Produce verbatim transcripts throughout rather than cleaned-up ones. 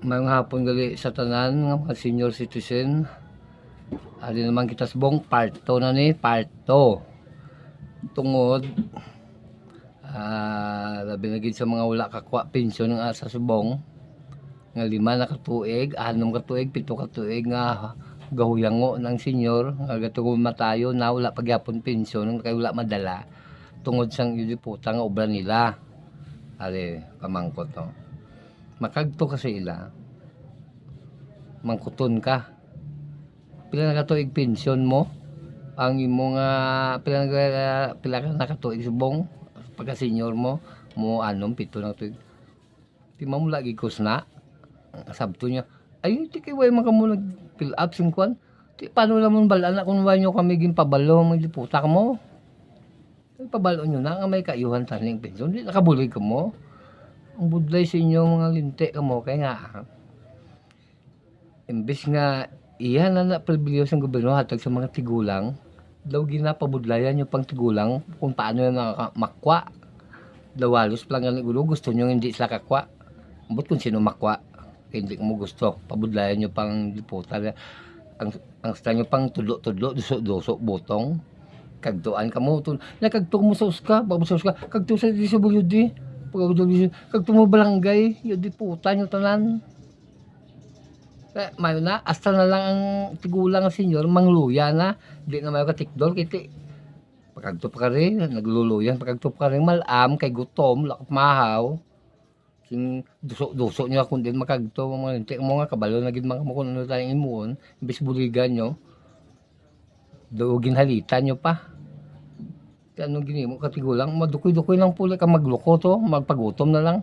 Maayong hapon gali sa tanan nga mga senior citizen. Ari naman kita subong, part two na ni, part two. Tungod, ah, labi na gid sa mga wala kakwa pensyon nga sa subong, nga lima na ka tuig, anom ka tuig, pito ka tuig nga gahuyango ng senior, nga gatong matayo na wala pa gyapon pensyon, kay wala madala, tungod sang iliputa nga obra nila. Ari, pamangkot, no? Makagto ka sa ila, mangkuton ka. Pila na ka tuig pensyon mo? Ang imo nga, pila na ka, pila ka na ka tuig subong? Pagka-senior mo, mo anom, pito na tuig. Di mamula gid ko sina. Sabto niya, "Ay, di kay way man kamo nag-fill up sing kwan. Di, paano naman bal-an na kung way nyo kami ginpabalo, may liputa kamo?" Ay, pabalo nyo na nga may kaayuhan tani ang pensyon. Di nakabulig kamo. Ang budlay sa inyo, mga linti kamo. Kaya nga, ah, imbis nga iya na na pribilehiyo sang gobyerno hatag sa mga tigulang, daw ginapabudlayan nyo pang tigulang kung paano yan makakwa. Daw halos pa lang gani gulo, gusto nyo hindi sila kakwa. Ambot kung sino makwa. Kaya hindi mo gusto. Pabudlayan nyo pang liputan. Ang, ang sa nyo pang tudlo-tudlo, duso-duso, butong. Kagtuan ka mo. Tun-, nakagto mo sa uska, bago sa uska. Kagto sa D S W D. Pag-, kagto mo barangay, yun di puta nyo tanan. Eh, mayo na, hasta na lang ang tigulang nga senior, mangluya na. Di na mayo katikdol, kiti. Pagkagto pa ka rin, nagluluyan, pagkagto pa ka rin, malam, kay gutom, lakot mahaw. Sing duso-duso nyo akong din makagto, mga linti mo nga, kabalo na gid mga mo kung ano tayong imuon, imbis buligan nyo. Do, ginhalitan nyo pa. Kay anong ginimo ka tigulang? Madukoy-dukoy lang puli ka magluko to, magpagutom na lang.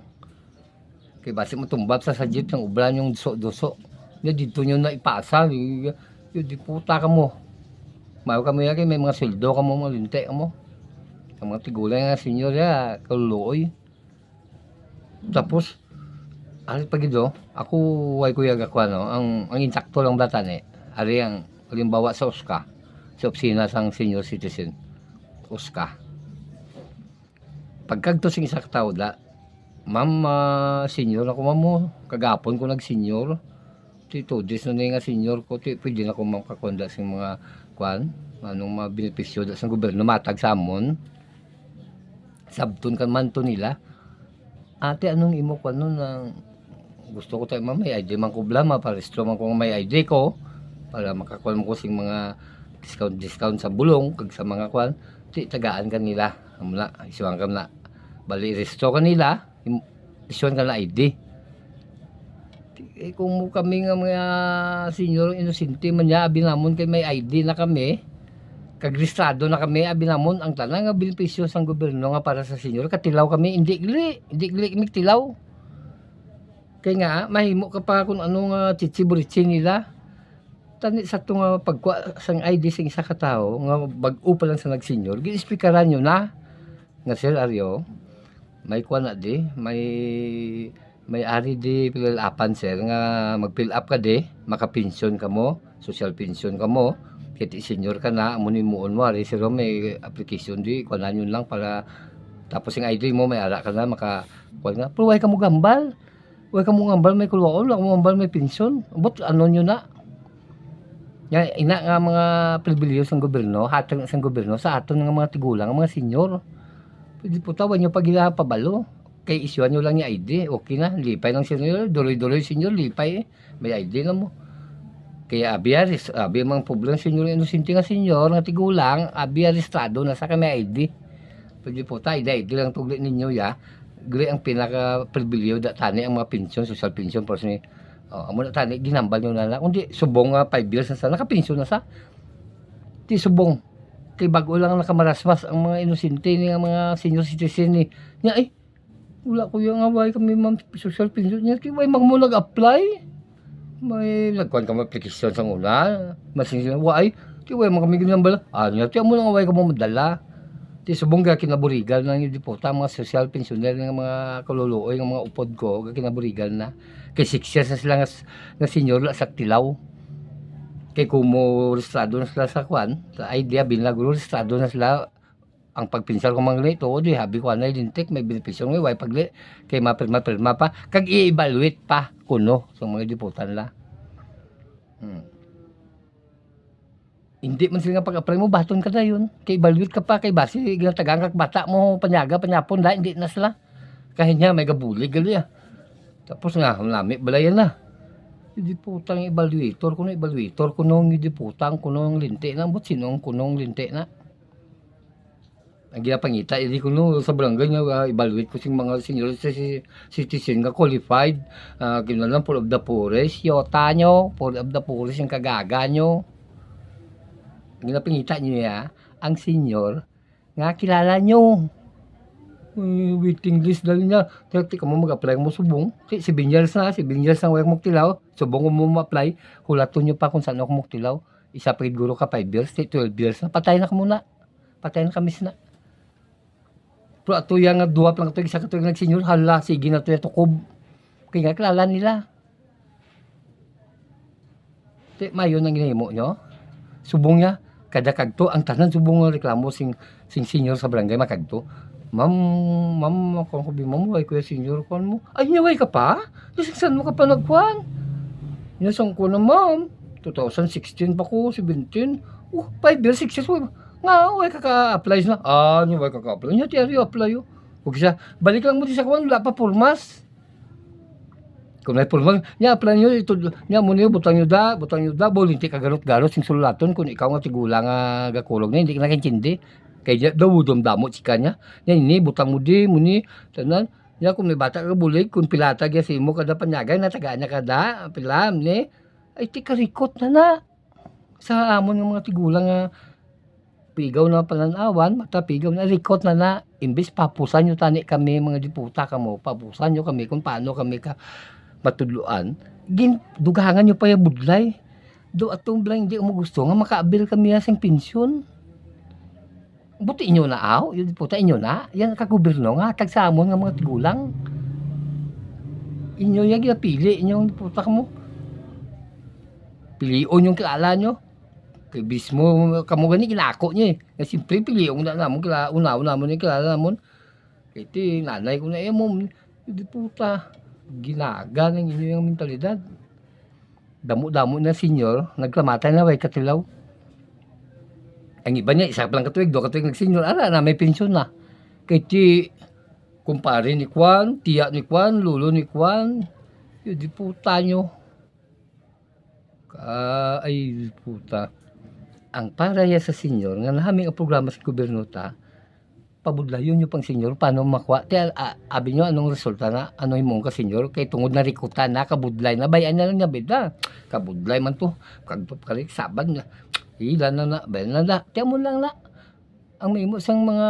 Kay basi matumbab sa sajit ng ubran yung duso-duso. Nya dito nyo na ipasa, y-, y-, di puta ka mo. Mayo kamo ya kay may mga sweldo ka mo, mga linti ka mo. Ang mga tigulang nga senior ya, kaluluoy. Tapos, ari pa gid, oh, ako, way ko yaga kuwan, no? Ang, ang insakto lang bala tani, ari ang, halimbawa, sa uska, sa opisina sang senior citizen, uska. Pagkagto sing isa ka tawo da, "Ma'am, ah, senior ako, ma'am, oh. Kagapon ko nag-senior. Ti, two days na ni nga senior ko, ti, pwede na ko, ma'am, kakuan da sing mga, kuan, anong mga benepisyo da sang gobyerno matag sa amon?" Sabton ka man to nila. "Ate, anong imo ko, ano, na gusto ko tayo, ma'am, may I D man ko, bla, maparehistro man ko nga may I D ko para makakuha mo ko sing mga discount, discount sa bulong kag sa mga kuan." Ti, tagaan ka nila. Amo na, isuan ka na. Bali, rehistro ka nila, im-, isuan ka na I D. Eh, kung mo kami nga mga senior, inosente man niya, abi namon kay may I D na kami, kag rehistrado na kami, abi namon, ang tanan nga benepisyo sang gobyerno nga para sa senior, katilaw kami, hindi gali, hindi gali kami tilaw. Kay nga, mahimo ka pa kung ano nga chichi-burichi nila. Tani sa to nga pagkuha sang I D sa isa ka tawo, nga bag-o pa lang sa nag-senior, gi-explikaran nyo na. Nga, "Sir Aryo, may kuwan na di, may, may ari di pililapan, sir, nga mag-fill up ka di, makapensyon ka mo, social pension ka mo, kay ti senior ka na, amo ni muon mo, ari, sir, may application di, kuwanan yun lang para, tapos yung I D mo, may ara ka na, maka, kuwan nga." Pero way ka mo gambal. Way ka mo ngambal may kuluwaon, way ka mo ngambal may pensyon. But ano nyo na? Nga, ina nga mga pribilehiyo sang gobyerno, hatag na sang gobyerno sa aton nga mga tigulang, nga mga senior. Pwede po tawa nyo pag ginapabalo. Kay isyuhan nyo lang yung I D, okay na. Lipay lang senior, duloy-duloy senior, lipay eh. May I D na mo. Kaya abi, aris-, abi mga pobreng senior, inosente nga senior, nga tigulang, abi, arestado na sa kami I D. Pwede po ta, I D, I D lang tugli ninyo, ya. Gali ang pinaka-pribilehiyo da tani ang mga pensyon, social pension, pero sini, oh, amo na tani, ginambal nyo na na. Kundi, subong nga five years na sa, nakapensyon na sa. Ti subong. Kay bago lang nakamarasmas ang mga inosente ni, ang mga senior citizen ni. Nya, eh, wala ko yung away kami, ma'am, social pension niya. Kay way mag mo nag-apply. May nagkuhan ka mo application sa una. Masing sila, wa ay, ti way man kami ginambala. Ah, niya, ti amo lang away ka mo madala. Ti subong ga kinaburigan lang yung diputa, mga social pensioner nga mga kaluluoy, nga mga upod ko, ga kinaburigan na. Kay six years na sila nga, s-, nga senior la sa tilaw. Kay kumo registrado na sila sa kwan, sa I D, abi nila guro, registrado na sila, Ang pagpinsar ko man gali, tuod, eh, abi ko anay lintik, may benepisyo nga, way pagli, kay mapirma-pirma pa, kag i-evaluate pa kuno sa mga diputan la. Hmm. Hindi man sila nga pag-apply mo, baton ka dayon. Kay evaluate ka pa, kay basi ginatagaan ka bata mo, panyaga, panyapon, da, hindi na sila. Kay niya, may gabulig gali, ah. Tapos nga, nami, balayan na. Hindi putang evaluator, kuno evaluator, kuno hindi putang, kuno ang linti na, but sinong kuno ang linti na. Ang ginapangita, hindi ko no, sa barangay nga, ah, evaluate ko sing mga senior ci-, citizen nga qualified, ah, kinahanglan poor of the poorest, yota nyo, poor of the poorest ang kagaga nyo. Ang ginapangita nyo ya, ang senior nga kilala nyo. Eh, waiting list dali niya. Kaya di ka mo mag-apply mo subong. Si, si Binyals na, si Binyals na wala mo tilaw. Subong mo ma-apply, hulaton nyo pa kung saan ako mo tilaw. Isa pa gid guro ka five years, di twelve years na. Patay na ka muna. Patay na kami sina. Pero ato yang nga duwa pa lang tuig, isa ka tuig nagsenyor, hala, sige na to yung tukob. Kaya nga, kilala nila. Ti, mayo nang ginahimo nyo. Subong niya, kada kagto, ang tanan subong nga reklamo sing, sing senyor sa barangay makagto. Ma'am, ma'am, ako ko bi, ma'am, way kuya senyor, kuan mo. Ay, niya, way ka pa? Di, sing san mo ka pa nagkuan? Niya, sang ko na, ma'am. Two thousand sixteen pa ko, seventeen. Oh, five years, six years, way. Nga, way ka ka-apply na. Ah, niya, way ka ka-apply. Niya, ti, ari, apply, oh. Huwag siya, balik lang mo di sa kuan, wala pa formas. Kung may formal, nya, apply nyo, ito, nya, mo niyo, butang nyo da, butang nyo da, bo, linti ka garot-garot, sing sululaton, kung ikaw nga tigulang nga gakulog na, hindi ka nakaintindi. Kay nya, daw, dum damo, chika niya. Nya, ini, butang mo di, mo ni, tanan. Nya, kung may bata ka bulig, kung pilata, gya, simo, kada panyagan, natagaan niya kada, pila, ni, ay, ti karikot na na. Sa amon nga mga tigulang nga pigaw na panan-awan, mata pigaw na, rikot na na, imbis papusan nyo tani kami, mga diputa kamo, papusan nyo kami kung paano kami ka matudloan, gin-, dugangan nyo pa yung budlay. Do atong bilang hindi mo gusto nga makaabil kami ya sing pensyon. Buti inyo na, aw, yung diputa inyo na, yan ka gobyerno nga, tag sa amon nga mga tigulang. Inyo yung ginapili, inyong diputa kamo. Pilion yung kilala nyo. Kay mismo kamo gani, ginako niya eh. Nga siyempre, pilion na namon, kila-, unaw namon yung kilala namon. Kay ti, nanay ko na iya mo, hindi puta. Ginaga ng inyo yung mentalidad. Damo-damo na senior, naglamatay na, way katilaw. Ang iba niya, isa pa lang katuig, dua katuig nag-senior, ara na, may pensyon na. Kay ti, kumpare ni Kwan, tiya ni Kwan, lolo ni Kwan, yun, di puta nyo. Ka-, ay, puta. Ang para ya sa senior, nga nahaming ang programa sa gobyerno ta, pabudlayon nyo pang senior, paano makuha? Ti, a-, abi nyo, anong resulta na? Ano himuon ka, senior? Kay tungod na rikutan na, kabudlay na, bayan na lang niya, bida. Kabudlay man to. Kag, kag, sabag na. Ila na na, bayan na na. Tiyan mo lang na. Ang mahimo sang mga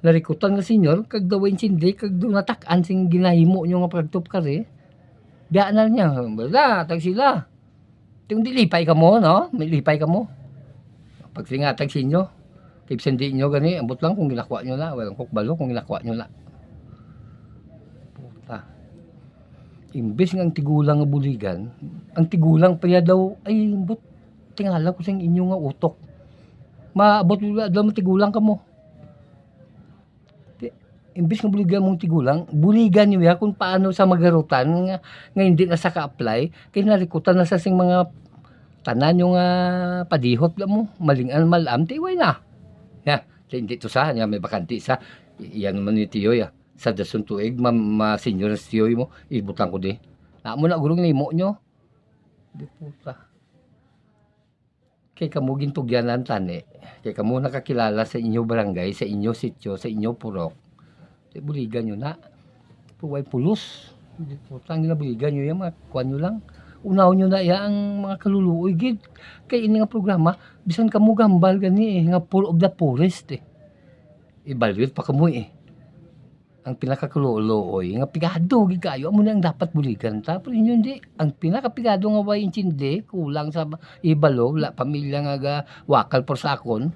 narikutan nga senior, kag daw intindi, kag daw natak-an sing ginahimo nyo nga pagtupkar eh. Biya na niya, wala, tag sila. Kung di lipay ka mo, no? May lipay ka mo. Pagsingatag sa inyo. Kay bisan di inyo gani, ambot lang kung ginakuha nyo na. Walang kukbalo kung ginakuha nyo na. Puta. Imbes nga ang tigulang nga buligan, ang tigulang pa ya daw, ay, ambot, tingala ko sa inyo nga utok. Maabot wala daw matigulang ka mo. Ti-, imbis nga buligan mong tigulang, buligan niyo ya kung paano sa magarutan nga, nga hindi na sa ka-apply, kay narikutan na sa sing mga tanan yung, ah, padihot lang mo, malingan, malam, ti, way na. Ya, ti, hindi to sa, ya, may bakanti sa, i-, yan naman ni Tiyoy, ah. Sa dason tuig, ma-, ma-senior na si Tiyoy mo, ibutang ko di. Na mo na, gurong nimo nyo. Di puta. Kay kamo gintugyanan tani, kay kamo nakakilala sa inyo barangay, sa inyo sityo, sa inyo purok. Di buligan nyo na. Pero way pulos. Di putang ginabuligan nyo yan, mga kuwan nyo lang. Unaw nyo na iya ang mga kaluluoy gid. Kay ini nga programa, bisan kamo gambal gani eh, nga poor of the poorest eh. Evaluate pa kamo eh. Ang pinakakaluluoy nga pigado gid kayo, amo na ang dapat buligan ta. Pero inyo hindi, ang pinakapigado nga way intindi, kulang sa ibalo, wala pamilya nga ga-, wakal por sa akon.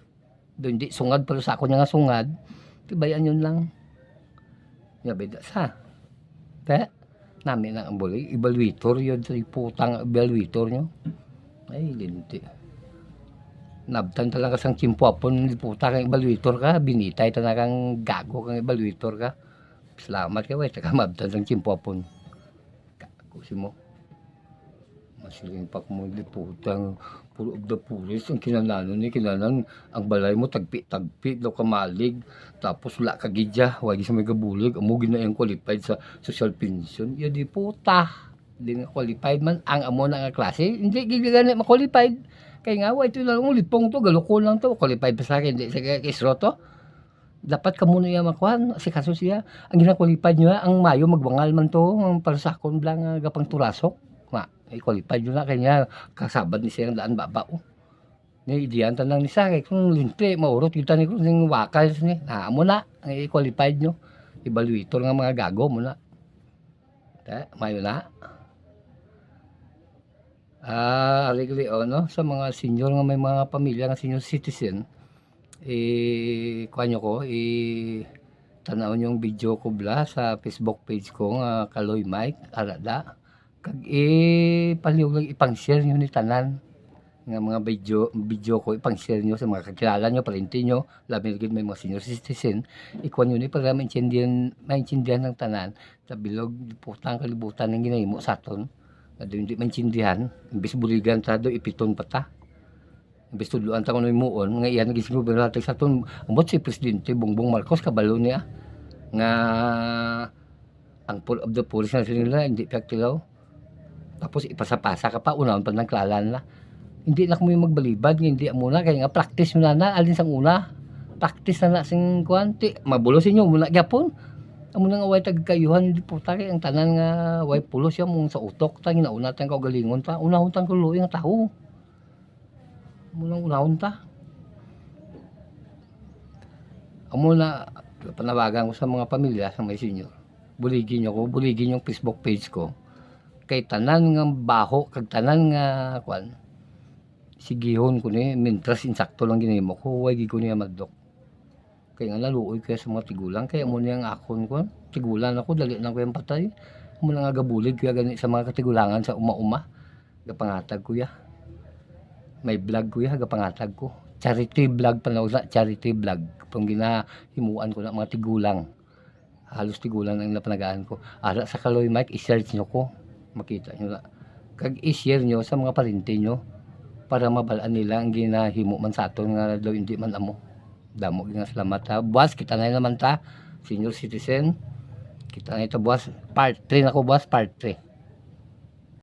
Do hindi sungad pero sa akon nga sungad. Tibayan yun lang. Nga bida sa. Te, nami na ang buli, evaluator yun, sa putang evaluator nyo. Ay, linti. Nabtan ta lang ka sang tiyempo hapon, liputa kang evaluator ka, binitay ta na kang gago kang evaluator ka. Salamat kay way ta ka mabtan sang tiyempo hapon. Gago si mo. Masiling pa ko mo, liputa, puro of the poorest ang kinananon ni kinanan. Ang balay mo, tagpi-tagpi daw kamalig. Tapos wala ka gidya, wala gid sa may gabulig. Amo gid na ang qualified sa social pension. Ya di puta. Di nga qualified man ang amo na nga klase. Hindi gid gani ma-qualified. Kay nga, wa ito lang, lipong to, galukon lang to. Qualified pa sa akin, di sa kay Isro to. Dapat kamo na iya makuan, si kaso siya. Ang gina-qualified niyo, ang mayo magwangal man to, ang para sa akon lang, ah, gapang turasok. Ma, i-qualified niyo na, kay niya, kasabad ni siya ang daan baba, oh. Ni idiyan ta lang ni sa, kay kung linti, maurot kita ni kung sing wakal ni. Ah, amo na, ang i-qualified niyo. Evaluator nga mga gago mo na. Ta, mayo na. Ah, Alegre, oh, no? Sa mga senior nga may mga pamilya nga senior citizen, eh, kuha nyo ko, eh, tanaw nyo yung video ko bla sa Facebook page ko nga Kaloy Mike Arada. Kag eh, palihog lang ipang-share nyo ni tanan nga mga video, video ko, ipang-share nyo sa mga kakilala nyo, pariente nyo, labi na gid may mga senior citizen, ikuha nyo ni para maintindihan, maintindihan ng tanan. Sa bilog, putang kalibutan ang ginahimo sa aton. Nga daw hindi maintindihan, imbis buligan ta, daw ipiton pa ta. Imbis tudloan ta kung ano himuon, nga iya naging gobernante sa aton. Ambot si Presidente Bongbong Marcos, kabalo niya nga ang poor of the poorest na sila, hindi pagtilaw. Tapos ipasa-pasa ka pa, unahon pa ng klalan na. Hindi na kami magbalibad, nga hindi amo na, kaya nga practice mo na na, alin sang una. Practice na na sing kuwan, ti, mabulos inyo, muna gyapon. Amo na nga way tagkayuhan, di puta, kay ang tanan nga way pulos siya, mong sa utok, ta, ginauna tang kaugalingon ta, unahon tang kuluoy nga tawo. Amo nang unahon ta. Amo na, panawagan ko sa mga pamilya, sa may senior. Buligi nyo ko, buligi nyo ang Facebook page ko. Kay tanan nga baho, kag tanan nga, kwan, sigihon ko ni, mintras insakto lang ginimo ko, way gid ko niya madlok. Kay nga naluoy ko sa mga tigulang, kay amo niya ang akon ko, tigulang ako, dali lang ko yung patay. Amo na nga gabulig ko ya gani sa mga katigulangan sa uma-uma. Gapangatag ko ya. May vlog ko ya, gapangatag ko. Charity vlog pa na, charity vlog. Kung ginahimuan ko na mga tigulang. Halos tigulang ang napanagaan ko. Ara sa Kaloy Mike, i-search nyo ko. Makita nyo na. Kag i-share nyo sa mga parente nyo para mabalaan nila ang ginahimo man sa aton nga daw hindi man amo. Damo nga salamat ha. Buwas, kita na naman ta. Senior citizen. Kita na ito buwas. Part three na ko buwas, part three.